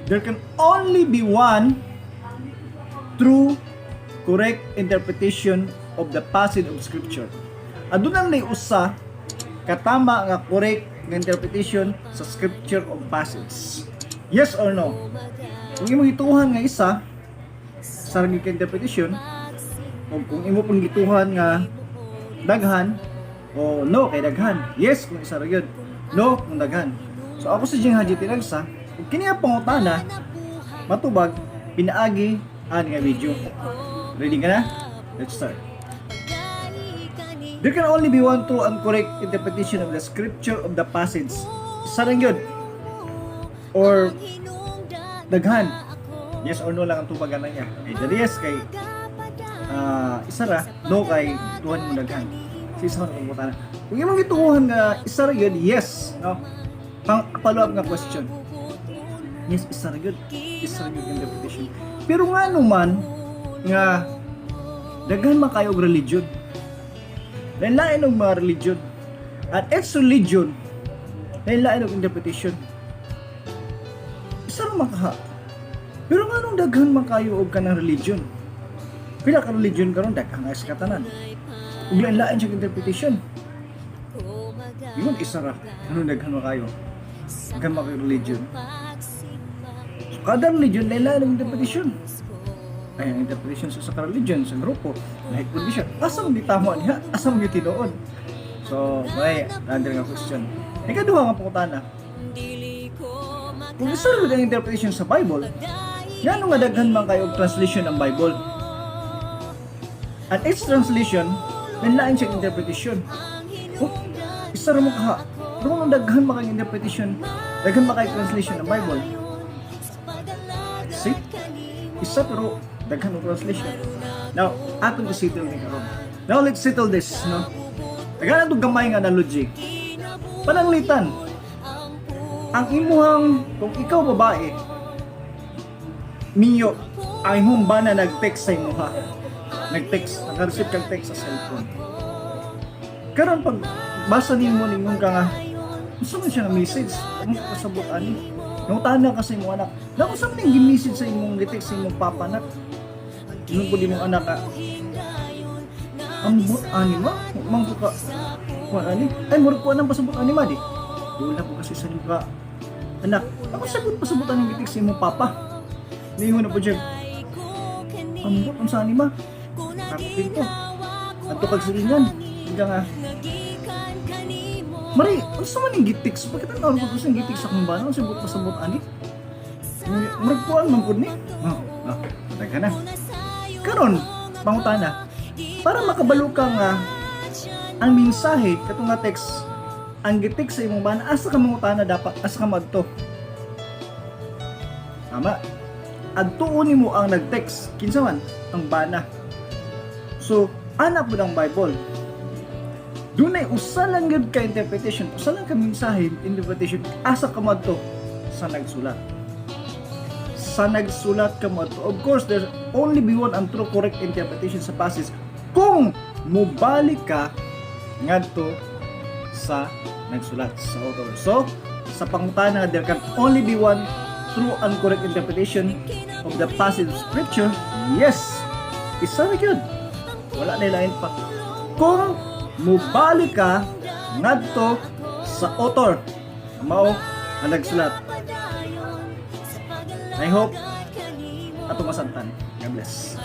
There can only be one true correct interpretation of the passage of Scripture. Aduna lang usa katama nga correct nga interpretation sa scripture of passage. Yes or no? Kung imong gituohan nga isa sa ka interpretation, o kung imo pong gituohan nga daghan, o no kay daghan. Yes kung isa ra gyud. No kung daghan. So ako si Jing Haji Tinagsa, ug kini ang pangutana matubag pinaagi ani nga video. Ready ka na? Let's start. There can only be one true and correct interpretation of the scripture of the passage. Isa lang yun. Or daghan. Yes or no lang ang tubagan na niya. Either yes kay isa ra, no kay tuohan mo daghan. Si isa ra pangutana. Kung imong gituohan nga isa ra yun, yes, no? Pang follow up nga question. Yes, isa ra yun. Isa ra yun interpretation. Pero nga naman nga daghan man kayo og religion. Lain-lain og mga religion. At each religion, lain-lain og interpretation. Isa ra man kaha. Pero nga nung daghan man kayo og kanang religion. Pila ka religion karon, daghan nga sa katanan. Ug lain-lain siya interpretation. Ingon isa ra, anong daghan man kayo? Daghan man kayo religion. So, kada religion lain-lain ang interpretation. Ay, ang interpretation sa sa religion sa grupo lahi pud siya. Asa man di tama niya? Asa man gyud tinuod? So, may another nga question. Ikaduha nga pangutana. Kung isa ra ang interpretation sa Bible, ngano nga daghan man kayo og translation ng Bible? At each translation, lain siya interpretation. Oh, isa ra mo kaha. Pero kung daghan man kayo interpretation, daghan man kayo translation ng Bible. See? Isa pero daghan og translation. Now, atong i-settle ni karon. Now, let's settle this, no? Daghan atong gamay nga analogy. Pananglitan, ang imuhang, kung ikaw babae, minyo, ang imong bana nag-text sa imuha. Nag-text, naka-receive kag text sa cellphone. Karon pag basa nimo, ningon ka nga, "Unsa man siya nga message? Mo kasabot ani." Nangutana ka sa imong anak. "Naku, unsa man ning gi-message sa imong gi-text sa imong papa, nak?" Ingon ko di mong anak ka. "Ambot ani, ma. Man ko ka. Kuan ani. Ay, murag kuan ang pasabot ani, ma di." Dula ko kasi sa nimo ka. "Anak, ako sagot pasabot ani gi-text sa imong papa." Ningon na po siya. "Ambot unsa ani, ma?" Takot ko. Adto kag silingan. Ika nga. "Mari, unsa man ning gi-text? Bakit ang ko sa gi-text akong bana? Unsa buot pasabot ani? Murag kuan man pud ni." Oh, daghan na. Karon, pangutana, para makabalo ka nga ang mensahe katong nga text ang gi-text sa imong bana, asa ka mangutana dapat? Asa ka madto? Tama. Adtuon nimo ang nag-text. Kinsa man? Ang bana. So, ana pud ang Bible. Dunay usa lang gyud ka interpretation, usa lang ka mensahe, interpretation. Asa ka madto? Sa nagsulat. Sa nagsulat ka mo. Of course, there only be one and true correct interpretation sa passage kung mubalik ka ngadto sa nagsulat, sa author. So, sa pangutana nga there can only be one true and correct interpretation of the passage of Scripture, yes, isa na yun. Wala na lain pa. Kung mubalik ka ngadto sa author, mao ang nagsulat. I hope ato masabtan. God bless.